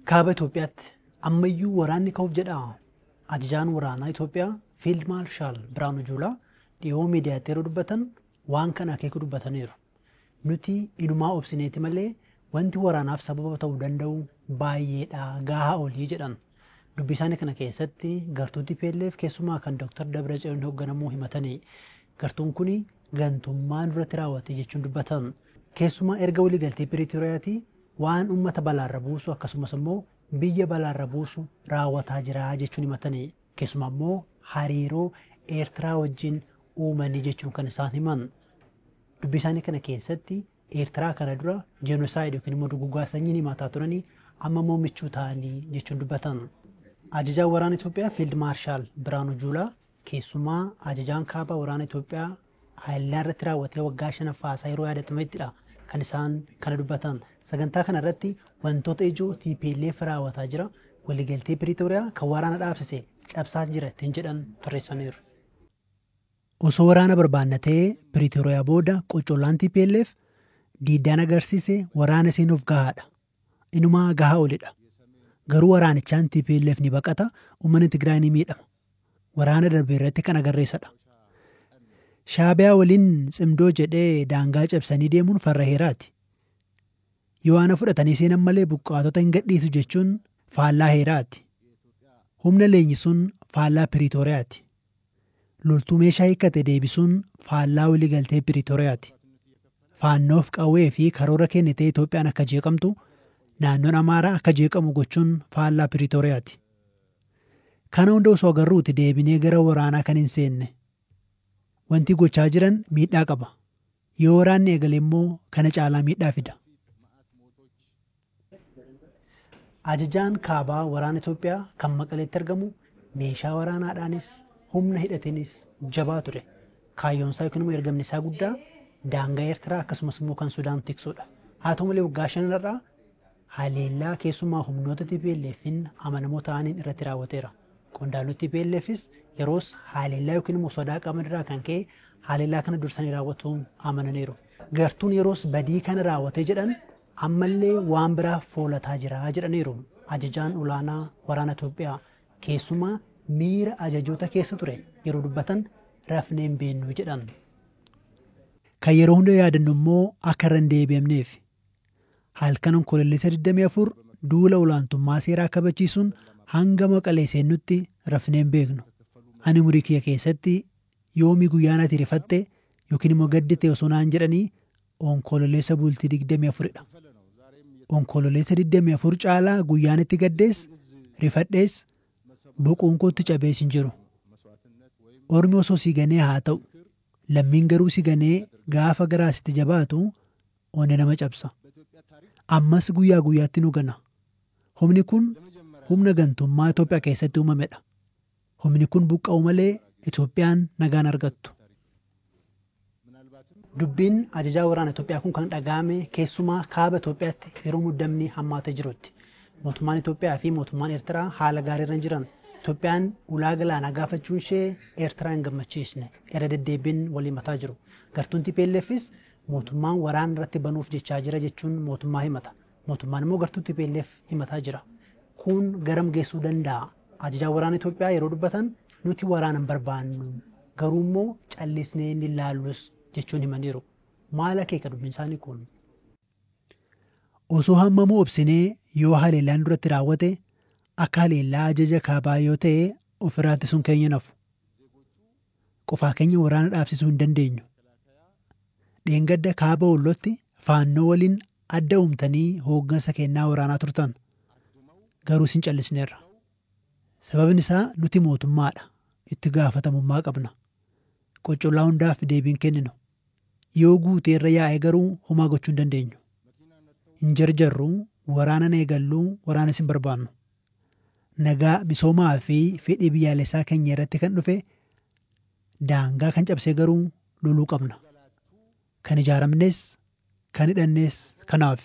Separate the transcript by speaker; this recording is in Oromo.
Speaker 1: Kaaba Itoophiyaatti ammayyuu waraanni ka'uuf jedha. Ajajaan waraanaa Itoophiyaa Fiild Maarshaal Biraanuu Juulaa dhiyoo miidiyaatti yeroo dubbatan waan kana akeeku dubbataniiru. Nuti inumaa obsineeti malee wanti waraanaaf sababa ta'uu danda'u baay'eedha gahaa olii jedhan. Dubbii isaanii kana keessatti gartuu TPLF keessumaa kan Dr. Dabratsiyoon hoogganamuu himatanii gartuun kun gantummaa nurratti raawwate jechuun dubbatan. Keessumaa erga waliigaltee Piriitooriyaatii waan uummata balaarra buusu akkasumas immoo biyya balaarra buusu raawwataa jira jechuun himatanii keessumaa immoo hariiroo Eertiraa wajjin uumanii jechuun kan isaan himan. Dubbii isaanii kana keessatti Eertiraa kana dura jenosaayid yookiin immoo duguuggaa sanyiin himataa turanii amma immoo michuu ta'anii jechuun dubbatan. Ajajaan waraana Itoophiyaa Fiild Maarshaal Biraanuu Juulaa keessumaa ajajaan kaaba waraana Itoophiyaa haleellaa irratti raawwatee waggaa shanaffaa isaa yeroo yaadatamettidha kan isaan kana dubbatan. Sagantaa kana irratti wantoota ijoo TPLF raawwataa jira. Waliigaltee Piriitooriyaa kan waraana dhaabsise cabsaa jira ittiin jedhan tarreessaniiru. Osoo waraana barbaannatee Piriitooriyaa booda qoccollaan TPLF diiddaan agarsiise waraana seenuuf gahaadha. Inumaa gahaa olidha. Garuu waraanichaan TPLF ni baqata, uummanni Tigraay ni miidhama. Waraana darbe irratti kan agarreessadha. Shaabiyaa waliin cimdoo jedhee daangaa cabsanii deemuun farra heeraati. Yoo ana fudhatanii seenan malee buqqaatota hin gadhiisu jechuun faallaa heeraati. Humna leenjisuun faallaa Piriitooriyaati. Loltuu meeshaa hiikkate deebisuun faallaa waliigaltee Piriitooriyaati. Faannoof qawwee fi karoora kennitee Itoophiyaan akka jeeqamtu naannoon Amaaraa akka jeeqamu gochuun faallaa Piriitooriyaati. Kana hunda osoo agarruuti deebinee gara waraanaa kan hin seenne. Wanti gochaa jiran miidhaa qaba. Yoo waraanni eegale immoo kana caalaa miidhaa fida. Ajajaan kaabaa waraana Itoophiyaa kan Maqaleetti argamu meeshaa waraanaadhaanis humna hidhateenis jabaa ture. Kaayyoon isaa yookiin immoo ergamni isaa guddaa daangaa Eertiraa akkasumas immoo kan Sudaan tiksuudha. Haa ta'u malee waggaa shanarraa haleellaa keessumaa humnoota TPLFin amanamoo ta'aniin irratti raawwateera. Qondaaltonni TPLFis yeroos haleellaa yookiin immoo sodaa qaban irraa kan ka'e haleellaa kana dursanii raawwatuun amananiiru. Gartuun yeroos badii kana raawwatee jedhan ammallee waan biraa foolataa jira jedhaniiru. Ajajaan olaanaa waraana Itoophiyaa keessumaa miira ajajoota keessa ture yeroo dubbatan rafnee hin beeknu jedhan. Kan yeroo hunda yaadannu immoo akka irra hin deebi'amneef halkan onkololeessa 24 duula olaantummaa seeraa kabachiisuun hanga Maqalee seennutti rafnee hin beeknu. Ani umurii kiyya keessatti yoomii guyyaan ati rifatte yookiin immoo gaddite osoo naan jedhanii onkololeessa bultii 24dha. Onkololeessa 24 caalaa guyyaan itti gaddees rifadhees boquun kootti cabees hin jiru. Ormi osoo si ganee haa ta'u lammiin garuu si ganee gaafa garaasitti jabaatu onne nama cabsa. Ammas guyyaa guyyaatti nu gana. Humni kun humna gantummaa Itoophiyaa keessatti uumamedha. Humni kun buqqa'u malee Itoophiyaan nagaan argattu. Dubbiin ajajaa waraana Itoophiyaa kun kan dhaga'ame keessumaa kaaba Itoophiyaatti yeroo muddamni hammaatee jirutti. Mootummaan Itoophiyaa fi mootummaan Eertiraa haala gaarii irra hin jiran. Itoophiyaan ulaa galaanaa gaafachuun ishee Eertiraa hin gammachiisne. Irra deddeebiin waliin mataa jiru. Gartuun TPLFis mootummaan waraana irratti banuuf jechaa jira jechuun mootummaa himata. Mootummaan immoo gartuu TPLF himataa jira. Kun garam geessuu danda'a? Ajajaan waraana Itoophiyaa yeroo dubbatan nuti waraana hin barbaannu garuu immoo callisnee hin ilaallus jechuun himaniiru. Maal akeeka dubbiin isaanii kun? Osoo hammamuu obsinee yoo haleellaan duratti raawwate akka haleellaa ajaja kaabaa yoo ta'e ofirraatti sun keenya nafu. Qofaa keenya waraana dhaabsisuu hin dandeenyu. Dheengadda kaaba Wallootti faannoo waliin adda uumtanii hooggansa kennaa waraanaa turtan. Garuu isin callisneerra. Sababni isaa nuti mootummaadha. Itti gaafatamummaa qabna. Qoccollaa hundaaf deebiin kenninu. Yoo guutee irra yaa'e garuu homaa gochuu hin dandeenyu. Hin jarjarru, waraana eegalluu, waraana isin barbaannu. Nagaa misoomaa fi fedhii biyyaalessaa keenya irratti kan dhufe daangaa kan cabsee garuu loluu qabna. Kan ijaaramnes, kan hidhannes kanaaf.